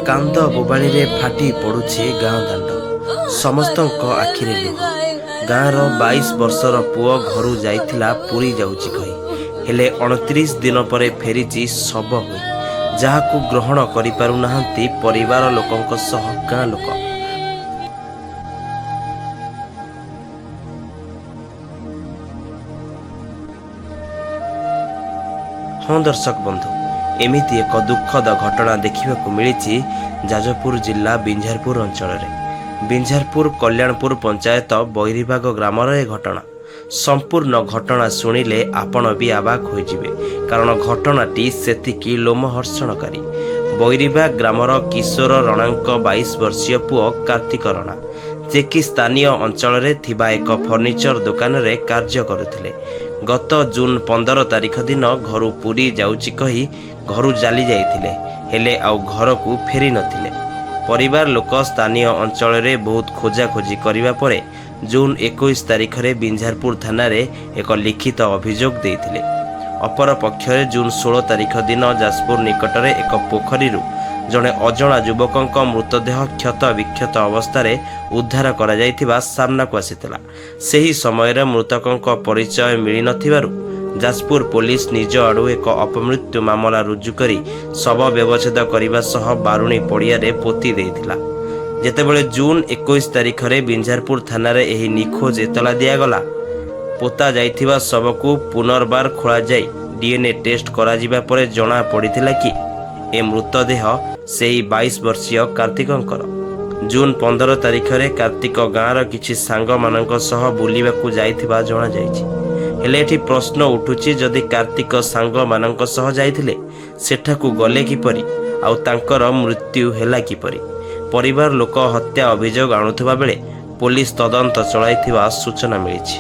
କାନ୍ଦ ବୋବାଳିରେ ଫାଟି ପଡ଼ୁଛି ଗାଁ ଦାଣ୍ଡ। ସମସ୍ତଙ୍କ ଆଖିରେ ଲୁହ। ଗାଁର 22 ବର୍ଷର ପୁଅ ଘରୁ ଯାଇଥିଲା ପୁରୀ ଯାଉଛି କହି, ହେଲେ 29 ଦିନ ପରେ ଫେରିଛି ଶବ ହୋଇ, ଯାହାକୁ ଗ୍ରହଣ କରିପାରୁନାହାନ୍ତି ପରିବାର ଲୋକଙ୍କ ସହ ଗାଁ ଲୋକ। ହଁ ଦର୍ଶକ ବନ୍ଧୁ, ଏମିତି ଏକ ଦୁଃଖଦ ଘଟଣା ଦେଖିବାକୁ ମିଳିଛି ଯାଜପୁର ଜିଲ୍ଲା ବିଞ୍ଝାରପୁର ଅଞ୍ଚଳରେ। ବିଞ୍ଝାରପୁର କଲ୍ୟାଣପୁର ପଞ୍ଚାୟତ ବୈରିବାଗ ଗ୍ରାମର ଏ ଘଟଣା। ସମ୍ପୂର୍ଣ୍ଣ ଘଟଣା ଶୁଣିଲେ ଆପଣ ବି ଆବାକ ହୋଇଯିବେ, କାରଣ ଘଟଣାଟି ସେତିକି ଲୋମହର୍ଷଣକାରୀ। ବୈରିବାଗ ଗ୍ରାମର କିଶୋର ରଣାଙ୍କ 22 ବର୍ଷୀୟ ପୁଅ କାର୍ତ୍ତିକ ରଣା, ଯେ କି ସ୍ଥାନୀୟ ଅଞ୍ଚଳରେ ଥିବା ଏକ ଫର୍ଣ୍ଣିଚର ଦୋକାନରେ କାର୍ଯ୍ୟ କରୁଥିଲେ, ଗତ ଜୁନ୍ 15 ତାରିଖ ଦିନ ଘରୁ ପୁରୀ ଯାଉଛି କହି ଘରୁ ଚାଲି ଯାଇଥିଲେ। ହେଲେ ଆଉ ଘରକୁ ଫେରି ନଥିଲେ। ପରିବାର ଲୋକ ସ୍ଥାନୀୟ ଅଞ୍ଚଳରେ ବହୁତ ଖୋଜାଖୋଜି କରିବା ପରେ ଜୁନ୍ 21 ତାରିଖରେ ବିଞ୍ଝାରପୁର ଥାନାରେ ଏକ ଲିଖିତ ଅଭିଯୋଗ ଦେଇଥିଲେ। ଅପରପକ୍ଷରେ ଜୁନ୍ 16 ତାରିଖ ଦିନ ଯାଜପୁର ନିକଟରେ ଏକ ପୋଖରୀରୁ ଜଣେ ଅଜଣା ଯୁବକଙ୍କ ମୃତଦେହ କ୍ଷତ ବିକ୍ଷତ ଅବସ୍ଥାରେ ଉଦ୍ଧାର କରାଯାଇଥିବା ସାମ୍ନାକୁ ଆସିଥିଲା। ସେହି ସମୟରେ ମୃତକଙ୍କ ପରିଚୟ ମିଳିନଥିବାରୁ ଯାଜପୁର ପୋଲିସ ନିଜ ଆଡୁ ଏକ ଅପମୃତ୍ୟୁ ମାମଲା ରୁଜୁ କରି ଶବ ବ୍ୟବଚ୍ଛେଦ କରିବା ସହ ବାରୁଣୀ ପଡ଼ିଆରେ ପୋତି ଦେଇଥିଲା। ଯେତେବେଳେ ଜୁନ୍ 21 ତାରିଖରେ ବିଞ୍ଝାରପୁର ଥାନାରେ ଏହି ନିଖୋଜ ଏତଲା ଦିଆଗଲା, ପୋତା ଯାଇଥିବା ଶବକୁ ପୁନର୍ବାର ଖୋଳାଯାଇ ଡିଏନ୍ଏ ଟେଷ୍ଟ କରାଯିବା ପରେ ଜଣା ପଡ଼ିଥିଲା କି ଏ ମୃତଦେହ ସେହି 22 ବର୍ଷୀୟ କାର୍ତ୍ତିକଙ୍କର। ଜୁନ୍ 15 ତାରିଖରେ କାର୍ତ୍ତିକ ଗାଁର କିଛି ସାଙ୍ଗମାନଙ୍କ ସହ ବୁଲିବାକୁ ଯାଇଥିବା ଜଣାଯାଇଛି। ହେଲେ ଏଠି ପ୍ରଶ୍ନ ଉଠୁଛି, ଯଦି କାର୍ତ୍ତିକ ସାଙ୍ଗମାନଙ୍କ ସହ ଯାଇଥିଲେ, ସେଠାକୁ ଗଲେ କିପରି ଆଉ ତାଙ୍କର ମୃତ୍ୟୁ ହେଲା କିପରି? ପରିବାର ଲୋକ ହତ୍ୟା ଅଭିଯୋଗ ଆଣୁଥିବା ବେଳେ ପୋଲିସ ତଦନ୍ତ ଚଳାଇଥିବା ସୂଚନା ମିଳିଛି।